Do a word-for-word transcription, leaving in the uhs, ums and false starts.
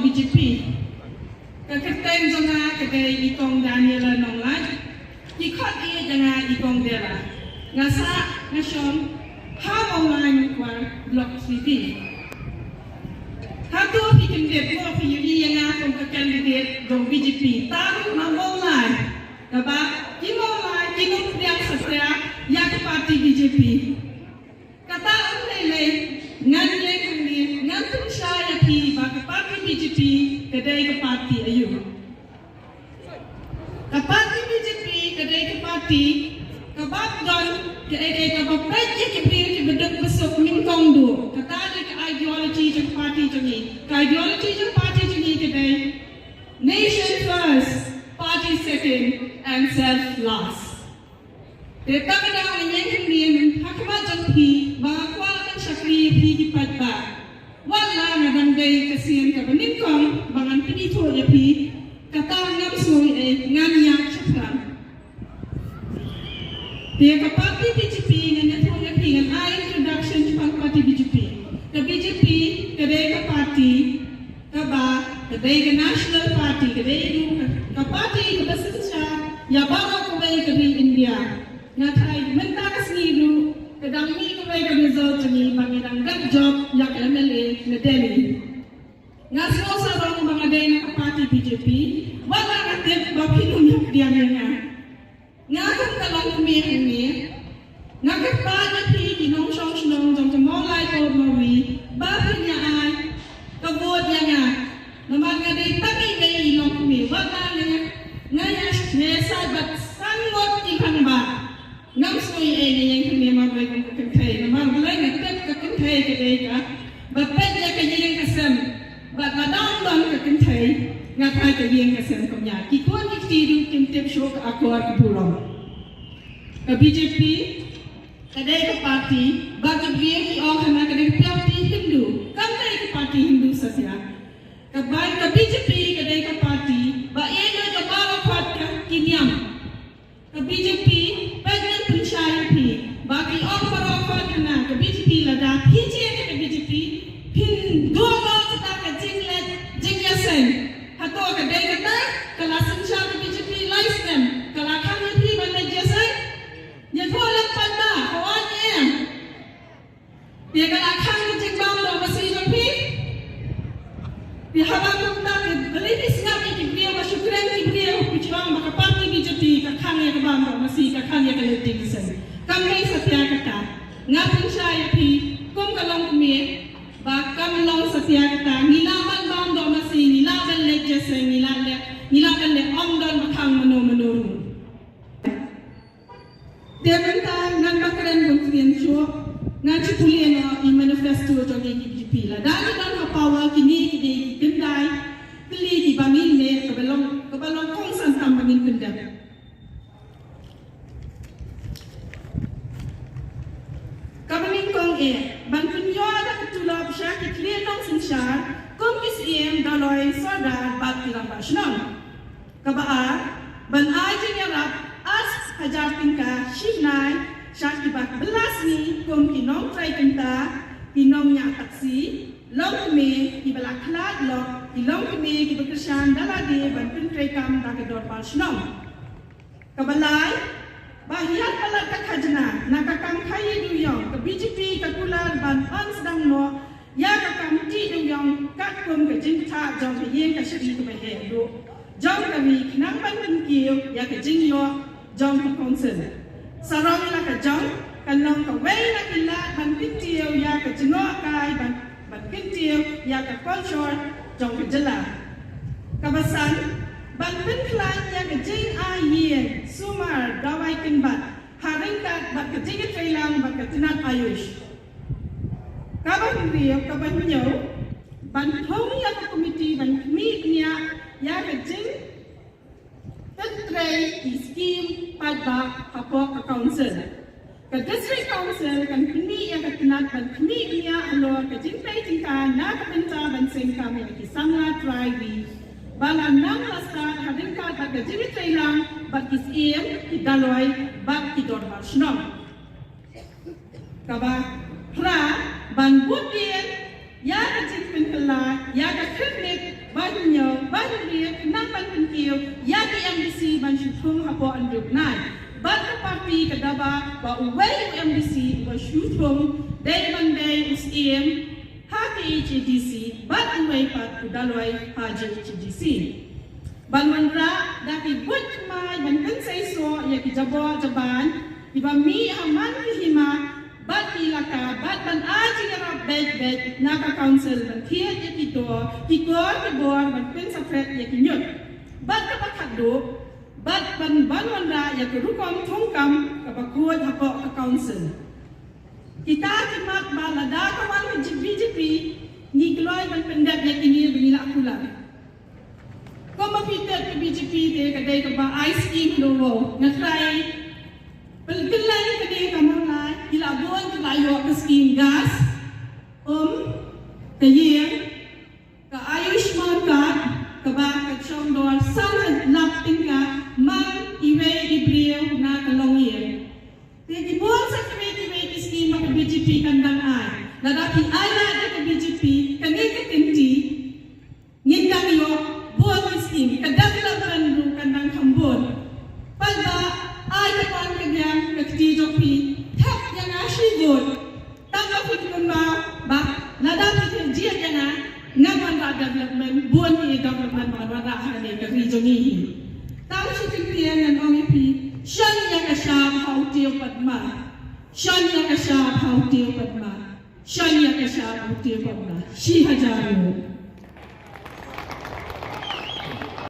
B J P. Ka kyrteng jong nga ka dei i Kong Daniela Nonglait. Ki khot ïa nga i Kong Dera. Nga sah nga shong ha Mawlai Nongkwar, Block three B. Hato phi kyndit mo phi ïohi ïa nga kum ka candidate jong B J P? Tang na Mawlai. Kaba ki Mawlai ki nongpdiang satia ïa ka party B J P. Kata ym lei lei, ngan leh hangne, ngan pynshai ïa phi ba ka party B J P ka dei ka party aïu. Ka party B J P ka dei ka party kaba don, ka dei kaba peit ïa ki briew kiba duk ba suk nyngkong duh. Kata dei ka ideology jong ka party jong ngi. Ka ideology jong ka party jong ngi ka dei nation first, party second and self last. Te tang da nga ïeng hangne ha khmat jong phi ba nga kwah ban shakri ïa phi ki paidbah. Wat la nga dang dei ka sien kaba nyngkong ba ngan pynithuh ïa phi, kata ngam sngew ei, ngan ïaid shaphrang. Te ka party B J P ngan ïathuh ïa phi, ngan ai introduction shaphang party B J P. Ka B J P ka dei ka party kaba ka dei ka national party, ka dei ka, ka party kaba synshar ïa baroh kawei ka ri India. Nga tharai mynta ka sngi ruh ka dang mih kawei ka result jong ngi ba ngi dang dep jop ïa ka M L A na Delhi. Nga sngew sarong ba nga dei na ka party B J P, wat la nga tip ba phin ym ïoh pdiang ïa nga. Nga kum ka longkmie hangne, nga kyrpad ïa phi ki nongshong shnong jong ka Mawlai Port Mawri ba phin ïa ai ka vote ïa nga. Namar nga dei tang i mei i longkmie, wat la nga, nga ïa, nga ïa sait bad san ngut ki rangbah. Ngam sngew ei ei, nga ïeng hangne marwei kum ka kynthei, namar balei nga tip ka kynthei ka dei ka ba peit ïa ka ïing ka sem. Bad lada ym don ka kynthei, nga tharai ka ïing ka sem kam ïaid. Ki khun ki kti ruh kim tip shuh ka akor ka burom. Ka B J P ka dei ka party ba ki briew ki ong hana ka dei ka party Hindu. Kam dei ka party Hindu satia. Ka ba, ka B J P ka dei ka party ba ïeit ïa ka baroh pat ka ki niam. Ka B J P, peit ngan pynshai ïa phi ba ki ong baroh pat hana ka B J P, lada phi jied ïa ka B J P phin duh noh kata ka jingleh jingïaseng. Hato ka dei kata ka la synshar ka B J P lai snem, ka la khang ïa phi ban leh jingïaseng? Ïathuh lem pat ba ka wan ïa em. Te ka la khang ka jingbam doh masi jong phi. Te haba kumta te balei phi sngap ïa ki briew ba shu kren ki briew, phi shu ong ba ka party B J P ka khang ïa ka bam doh masi, ka khang ïa ka leit jingïaseng. Kam dei satia kata. Nga pynshai ïa phi kum ka longkmie ba kam long satia kata. Ngi lah ban bam doh masi, ngi lah ban leit jingïaseng, ngi lah leh, ngi lah ban leh, ym don ba khang mano mano ruh. Te mynta ngan ba kren bun sien shuh, ngan shu pule noh i manifesto jong ngi ki B J P. Lada ngi don ha power, kine ki dei ki khyndai tylli kiba ngin leh kaba long, kaba long kongsan tam ba ngin pyndep. Kaba nyngkong eh ban pynïoh da ka tulop sha ki khlieh nongsynshar kum ki Syiem, Dolloi, Sordar bad ki Rangbah Shnong. Kaba ar, ban ai jingïarap ar hajar tyngka shi bnai sha kiba bylla sngi kum ki nongtrei kynta, ki nongñiah taxi, longkmie kiba la khlad lok, ki longkmie kiba kyrshan da lade ban pyntreikam da ka dorbar shnong. Kaba lai, ba hiar palat ka khajna na ka kam khaïi dewïong, ka B J P ka kular ban pynshong sdang noh ïa ka kam tih dewïong katkum ka jingthaw jong ka ïing ka shari kaba heh duh jong ka ri khnang ban pynkiew ïa ka jingïoh jong ka council. Sarong la ka jong kan long kawei na ki lad ban kyntiew ïa ka jngohkai ban, ban kyntiew ïa ka culture jong ka jylla. Kaba san, ban pynkhlaiñ ïa ka jingai ïing sumar dawai kynbat ha ryngkat bad ka jingïatreilang bad ka tnat Ayush. Kaba hynriew, kaba hynñiew, ban thung ïa ka komiti ban khmih bniah ïa ka jingpyntrei ki skim paidbah hapoh ka council. Ka District Council kan khmih ïa ka tnat ban khmih bniah halor ka jingpei tyngka na ka bynta ban seng kam ïa ki samla trai ri ba la nang la stad ha ryngkat bad ka jingïatreilang bad ki syiem, ki dolloi bad ki dorbar shnong. Kaba phra, ban bud dien ïa ka jingpynkylla ïa ka khyrnit Ban ñiew, ban rieh, nang ban pynkiew ïa ki M D C ban shu thung hapoh hynriew bnai. Bad ka party ka dawa ba uwei u M D C uba shu thung dei ban dei u Syiem ha K H A D C bad uwei pat u Dolloi ha J H A D C. Ban wanrah da ki buit thymmai ban pynseisoh ïa ki jabor jaban kiba mih ha man ki hima bad ki elaka bad ban ai jingïarap beit beit na ka council ban thied ïa ki dor ki kor ki bor ban pynsaphriang ïa ki ñiut. Bad kaba khatduh, bad ban ban wanrah ïa ka rukom thungkam kaba khuid hapoh ka council. Kita ki mat ba lada ka wan ka B J P ngi kloi ban pyndep ïa kine ba ngi la kular. Kumba phi tip ka B J P te ka dei kaba ai skim ruh. Nga trai pynkylla ka dei ka Mawlai, ki la bun ki la ïoh ka skim gas, um, ka ïing, ka Ayushman card, kaba ka shong dor san lak tyngka man iwei i briew na ka longïing. Te ki bun sa kiwei kiwei ki skim ba ka B J P kan dang ai. Lada phi ai lad da ka B J P kane ka kynti ngin dang ïoh bun ki skim, ka development ruh kan dang kham bun. Pat ba ai ka ban ka biang ka kti jong phi, thep ïa nga shi vote. Tang ba phi kynmaw ba lada phi jied ïa nga, ngan wanrah development, bun ki development ban wanrah ha kane ka ri jong ngi hi. Tang shi kyntien ngan ong ïa phi, shon ïa ka shap ha u tiew padma. Shon ïa ka shap ha u tiew padma. Shon ïa ka shap ha u tiew padma. Shi hajar nguh.